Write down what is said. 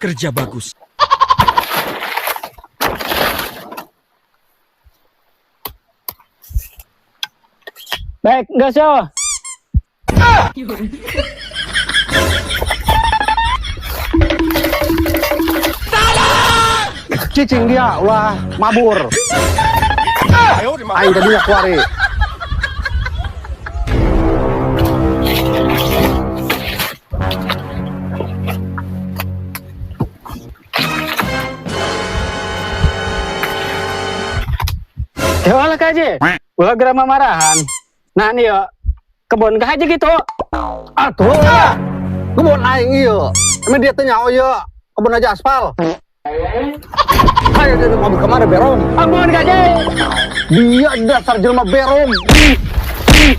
Kerja bagus. Baik, gas yo. Cicing dia ulah mabur. Aing tadinya kuari. Ya lah kaje. Ulah geura marahan. Nah nih yo. Kebon ka haji gitu. Atuh. Kebon aing ieu. Emang dia teh nyaho ieu kebon aja aspal. Hayo dia mabur kemana berong? Ampun kaje. Dia dasar jelema berong. Ih, ih.